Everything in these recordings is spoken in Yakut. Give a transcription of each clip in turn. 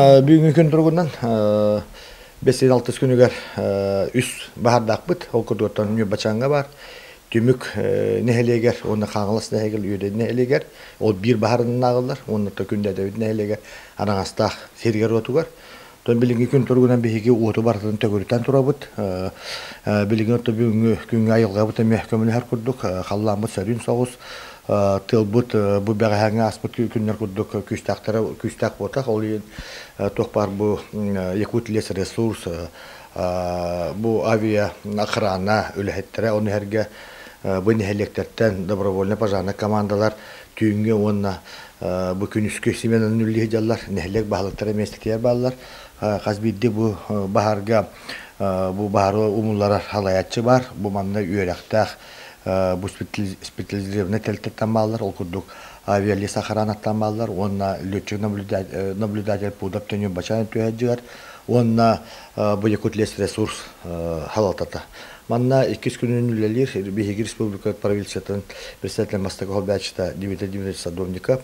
Бүгүҥҥү күн туругунан 5-6 күнүгэр үс баһардаахпыт. Ол курдуктан Ньурбачааҥҥа баар Түмүк нэһилиэгэр уонна Хаҥалас нэһилиэгэр, Үөдэн нэһилиэгэр ол биир баһарынан ааҕыллар уонна Күндэдэбит нэһилиэгэр Араҥастаах сиригэр-уотугар. Оттон билиҥҥи күн туругунан биһиги уоту барытын төгүрүтэн турабыт. Билигин отто бүгүҥҥү күҥҥэ айылҕабыт эмиэ көмөлөһөр курдук, халлааммыт сөрүүн соҕус, тыалбыт бу бэҕэһээҥҥи ааспыт күннэр курдук күүстээхтэрэ күүстээх буотах. Ол иһин туох баар бу Якутлесресурс, бу авиа охрана үлэһиттэрэ, ону сэргэ бу нэһилиэктэртэн добровольно пожарнай командалар түүҥҥү уонна бу күнүскү сменаны үлэлии сылдьаллар, нэһилиэк баһылыктара миэстэтигэр бааллар. Хас биирдии бу баһаарга бу баһаары умулларар салайааччы баар. Бу манна үөрэхтээх бу специализированнай тэрилтэттэн бааллар. Ол курдук авиалес охранаттан бааллар уонна летчик наблюдатель Пудов Төнүн Бачаан түһээччигэр уонна бу Якутлесресурс салалтата. Манна иккис күнүн үлэлиир биһиги республика правительствотын председатель бастакы холбооччута Дмитрий Дмитриевич Садовников,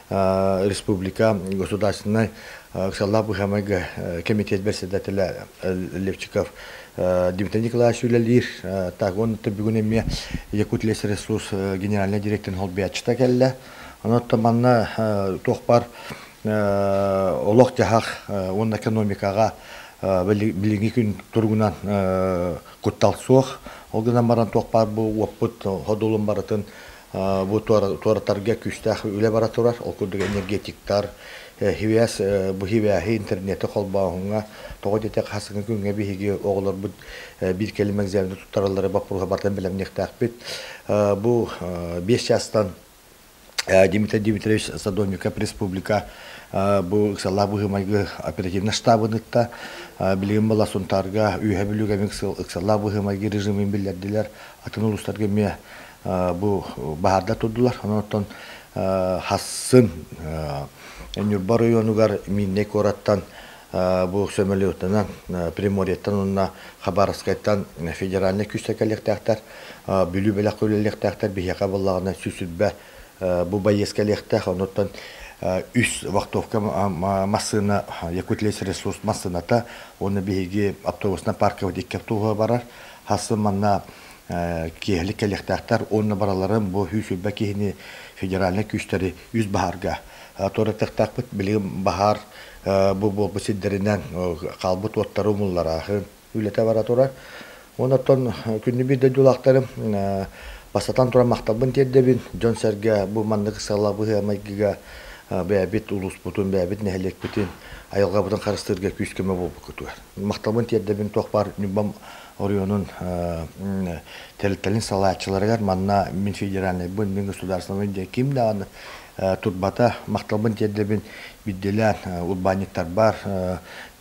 республика государственнай ыксаллаах быһыамайга комитет председателэ Левчиков Дмитрий Николаевич үлэлиир. Так, он бүгүн эмиэ Якутлесресурс генеральный директорын холбооччута кэллэ. Онон манна туох бар олох-дьаһах уонна экономикаҕа билиҥҥи күн туругунан куттал суох. Ол гынан баран туох баар бу уоппут ходулун барытын бу туоратарга күүстээх үлэ бара турар. Ол курдук энергетиктар, хивээс бу хивээһи интернети холбооһуҥҥа тоҕо диэтэх хасыҥҥы күҥҥэ биһиги оҕолорбут биир кэлим экзамени туттараллара боппуруоһа барытын бэлэмниэхтээхпит. Бу 5 чаастан Дмитрий Дмитриевич Садовников республика бу ыксаллаах быһыы-майгы оперативнай штабын ытта. Билигин була Сунтаарга Үөһэ Бүлүүгэ ыксаллаах быһыы-майгы режимин биллэрдилэр. Атын улуустарга эмиэ бу баһаардар турдулар. Онон хассын Ньурба оройуонугар Миннэй куораттан бу сөмөлүөтүнэн Приморьеттан уонна Хабаровскайтан федеральнай күүстэр кэлиэхтээхтэр. Бүлүү бэлэххэ үлэлиэхтээхтэр. Биһиэхэ буоллаҕына сүүс бу байыас кэлиэхтээх. Онуттан үс вахтовка массыына Якутлесресурс массыыната уонна биһиги автобуснай паркабыт икки автобуһа барар. Хассын манна киэһэлик кэлиэхтээхтэр уонна бараларын бу 120 киһини федеральнай күүстэри үс баһаарга туоратыахтаахпыт. Билигин баһаар бу буолбут сирдэринэн хаалбыт уоттары умулларааһын үлэтэ бара турар. Онон күннү биир дойдулаахтарым бастатан туран махталбын тиэрдэбин. Дьон-сэргэ бу маннык сыала быһыы-майгыга бэйэбит улууспутун, бэйэбит нэһилиэкпитин, айылҕабытын харыстыырга күүс-көмө буолбуккутугар. Махталбын тиэрдэбин туох баар Ньурбам оройуонун тэрилтэлин салайааччыларыгар манна мин федеральнайбын, мин государственнайбын диэн ким даҕаны турбата махталбын тиэрдэбин биирдиилээн урбаанньыттарбар,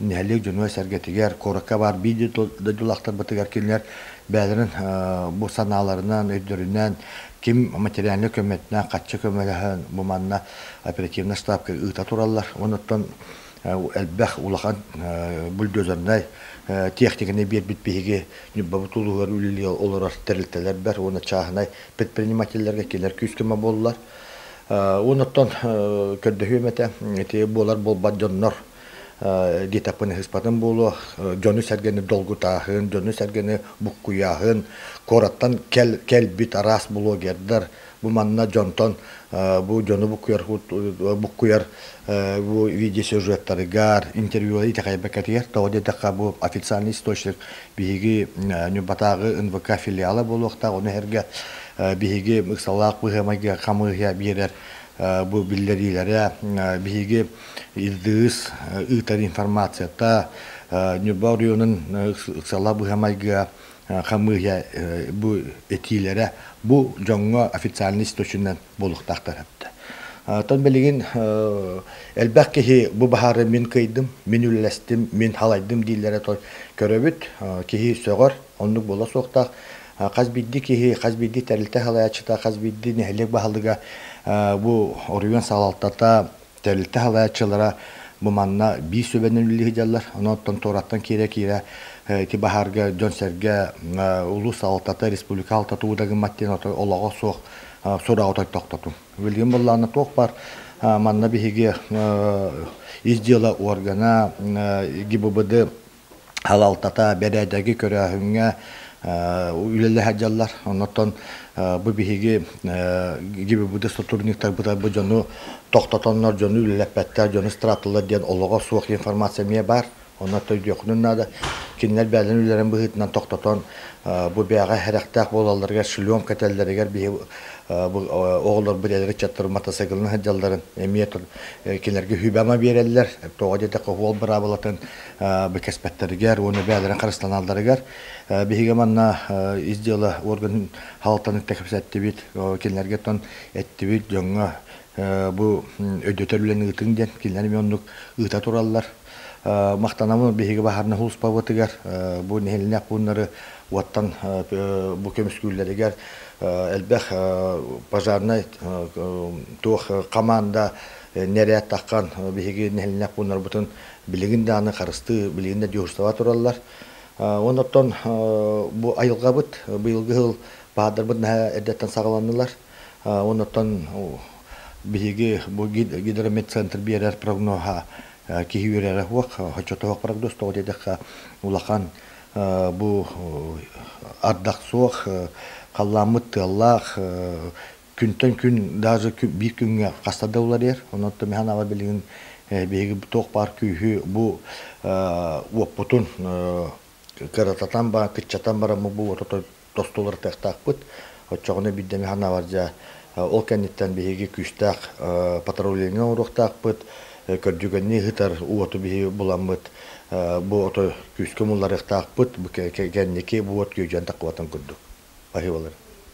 нэһилиэк дьонугар-сэргэтигэр, куоракка баар биир дойдулаахтарбытыгар кинилэр бэйэлэрин бу санааларынан, өйдөрүнэн ким материальнай көмөтүнэн хаччы көмөлөһөн бу манна оперативнай штабка ыыта тураллар. Онуттан элбэх улахан бульдозернай техниканы биэрбит биһиги Ньурбабыт улууһугар үлэлии олорор тэрилтэлэрбэр уонна чааһынай предпринимателлэргэ кинилэр күүс-көмө буоллулар. Онуттан көрдөһүөм этэ, ити буолар буолбат дьоннор диэтэхпинэ сыспатым буолуо, дьону-сэргэни долгутааһын, дьону-сэргэни буккуйааһын, куораттан кэлбит араас блогердар бу манна дьонтон бу дьону буккуйар буккуйар бу видеосюжеттарыгар, интервьюлары итэҕэйбэккэтигэр, тоҕо диэтэххэ бу официальный источник биһиги Ньурбатааҕы НВК филиала буолуохтаах, ону сэргэ биһиги ыксалаах быһыы-майгыга хамыыһыйа биэрэр бу биллэриилэрэ, биһиги ИДС ыытар информацията, Ньурба оройуонун ыксалаах быһыы-майгыга хамыыһыйа бу этиилэрэ бу дьоҥҥо официальный источнигынан буолуохтаахтар эбит. Оттон билигин элбэх киһи бу баһаары мин кыайдым, мин үлэлэстим, мин халайдым дииллэрэ көрөбүт. Киһи сөҕөр, оннук буола суохтаах. Хас биирдии киһи, хас биирдии тэрилтэ салайааччыта, хас биирдии нэһилиэк баһылыга бу оройуон салалтата, тэрилтэ салайааччылара бу манна биир сүбэнэн үлэлии сылдьаллар. Онон туораттан киирэ-киирэ ити баһаарга дьон-сэргэ улуус салалтата, республика салалтата уу да гыммат диэн олоҕо суох сураҕы тохтотуҥ. Билигин буоллаҕына туох баар Манна биһиги ис дьыала органа ГИБДД халалтата бэрээдэги көрөөһүҥҥэ үлэлэһэ дьаллар. Оннотон бу биһиги ГИБДД сотрудниктарбыт бу дьону тохтотоннор, дьону үлэлэппэттэр, дьону штрафтылар диэн олоҕо суох информация эмиэ баар. Онно өйдүөххүнүн наада. Кинилэр бэйэлэрин үлэлэрин быһыытынан тохтотон, бу бэйэҕэ сэрэхтээх буолалларыгар, шлем кэтэллэригэр биһи бу оҕолорбут эдэр ыччаттар матасыыкылынан сылдьалларын эмиэ кинилэргэ сүбэ-ама биэрэллэр. Тоҕо диэтэххэ, уол быраабылатын кэспэттэригэр уонна бэйэлэрин харыстаналларыгар. Биһиги манна ис дьыала органын халалтаны кэпсэттибит, кинилэргэ оттон эттибит, дьоҥҥо бу өйдөтөр үлэни ыытыҥ диэн кинилэр эмиэ оннук ыыта тураллар. Махтанабын биһиги баһаарынай сулууспабытыгар бу нэһилиэнньэ пууннары уоттан бу көмүскүүллэригэр элбэх пожарнай туох команда нэрээт таххан биһиги нэһилиэнньэ пууннарбытын билигин даҕаны харыстыы, билигин да дежурствоҕа тураллар. Оннуттан бу айылҕабыт быйылгы сыл баһаардарбыт наһаа эрдэттэн саҕаланнылар. Оннуттан биһиги бу гидромедцентр биэрэр прогноһа киһи үөрэрэ суох, оччотоох прогноз тоҕо диэтэххэ улахан бу ардах суох, халлааммыт тыаллаах, күнтэн күн даже биир күҥҥэ хаста да уларыйар. Онон миһан аҕа билигин биһиги туох баар күүһү бу уоппутун кырататан ба кыччатан бараммыт бу уоту тостулар тыахтаахпыт. Оччоҕуна биирдэ ханаабар дьэ ол кэнниттэн биһиги күүстээх патрулирование оҥоруохтаахпыт, көрдүгэннии ыһытар уоту биһиги буламмыт бу ото күүскэ мулларыахтаахпыт, бу кэнники бу уот күөдьүйэн таххыбатын курдук. Баһыыбалар.